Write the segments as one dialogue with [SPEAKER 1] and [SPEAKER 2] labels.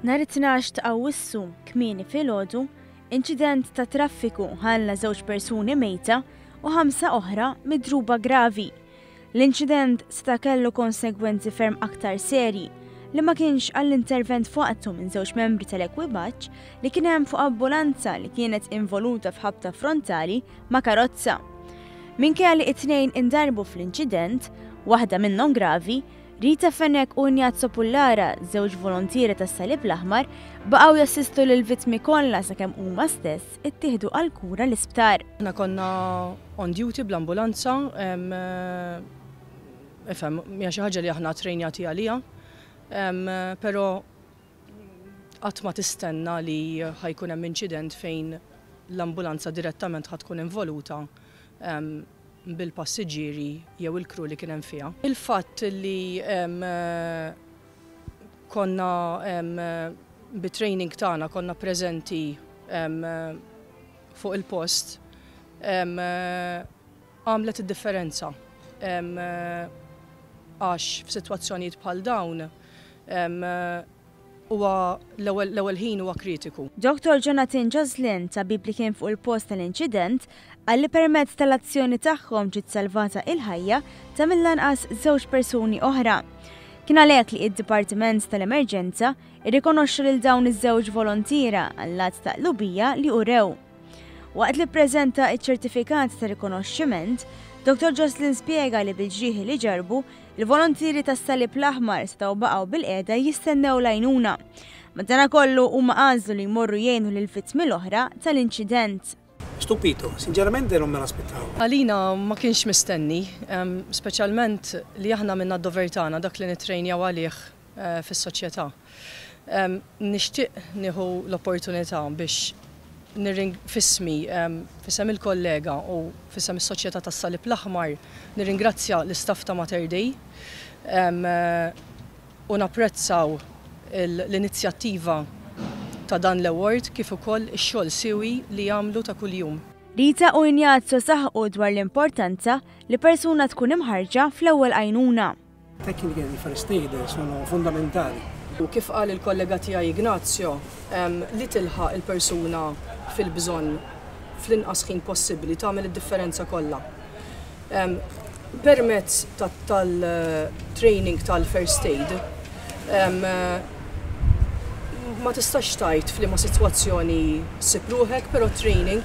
[SPEAKER 1] Nhar it-12 ta' Awwissu, kmieni filgħodu, inċident ta' traffiku ħalla żewġ persuni mejta u ħamsa oħra midruba gravi. L-inċident seta' kellu konsegwenzi ferm aktar serji li ma kienx għall-intervent f'waqtu minn żewġ membri tal-ekwipaġġ li kien hemm fuq ambulanza li kienet involuta f'ħabta frontali ma' karozza. Minkejja li t-tnejn indarbu fl-inċident, waħda minnhom gravi, Rita Fenech u Ignazio Pullara, żewġ volontieri tas-Salib l-Aħmar, baqgħu jassistu lill-vittmi kollha sakemm huma stess ittieħdu għall-kura l-isptar.
[SPEAKER 2] Aħna konna on duty bl-ambulanza, ifhem, hija xi ħaġa li aħna trejnjati għaliha, però qatt ma tistenna li ħa jkun hemm inċident fejn l-ambulanza direttament ħa tkun involuta bil-passiġġieri jew il-crew li kien hemm fiha. Il-fatt li konna bit-training tagħna konna preżenti fuq il-post għamlet id-differenza għax f'sitwazzjonijiet bħal dawn huwa l-ewwel ħin huwa kritiku.
[SPEAKER 1] Dottor Jonathan Joslin, tabib li kien fuq il-post tal-inċident, qal li permezz tal-azzjoni tagħhom ġiet salvata il-ħajja ta' mill-anqas żewġ persuni oħra. Kien għalhekk li id-Dipartiment tal-Emerġenza irrikonoxxa lil dawn iż-żewġ volontiera għall-att ta' qlubija li urew. Waqt li ppreżenta ċ-ċertifikat ta' rikonoxximent, Dottor Joslin spjega li bil-ġrieħi li ġarrbu, Il-volontieri tas-Salib l-Aħmar setgħu baqgħu bilqiegħda jistennew l-għajnuna. Madanakollu huma għażlu li jmorru jgħinu lill-vittmi l-oħra tal-inċident.
[SPEAKER 3] Stupito, sinceramente non me l'aspettavo.
[SPEAKER 2] Għalina ma kienx mistenni, speċjalment li aħna għamilna d-dover tagħna, dak li nittrejnjaw għalih fis-soċjetà. Nixtieq nieħu l-opportunità biex f'ismi, f'isem il-kollega u f'isem is-Soċjetà tas-Salib l-Aħmar nirringrazzja l-istaff ta' Mater Dei u napprezzaw l-inizjattiva ta' dan l-award kif ukoll ix-xogħol siewi li jagħmlu ta' kuljum.
[SPEAKER 1] Rita u Ignazio saħqu dwar l-importanza li persuna tkun imħarrġa fl-ewwel għajnuna.
[SPEAKER 3] Tecniche di first aid sono fondamentali.
[SPEAKER 2] U kif qal il-kollega tiegħi Ignazio, li tilħaq il-persuna fil-bżonn fl-inqas ħin possibbli tagħmel id-differenza kollha. Permezz tal-training tal-first aid, ma tistax tgħid f'liema sitwazzjoni ssib ruħek, però t-training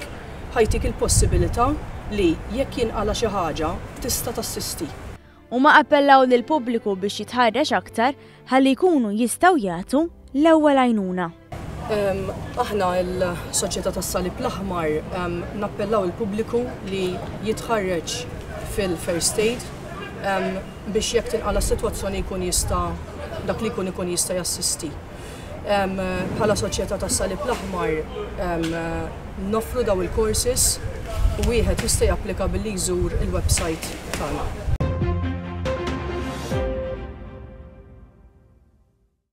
[SPEAKER 2] ħa jtik il-possibilità li jekk jinqala' xi ħaġa tista' tassisti.
[SPEAKER 1] Huma appellaw lill-pubbliku biex jitħarreġ aktar ħalli jkunu jistgħu jagħtu l-ewwel għajnuna.
[SPEAKER 2] Aħna l-Soċjetà tas-Salib l-Aħmar nappellaw il-pubbliku li jitħarreġ fil-first aid biex jekk tinqala' sitwazzjoni jkun jista' dak li jkun ikun jista' jassisti. Bħala Soċjetà tas-Salib l-Aħmar noffru dawn il-courses u wieħed jista' japplika billi jżur il-website tagħna.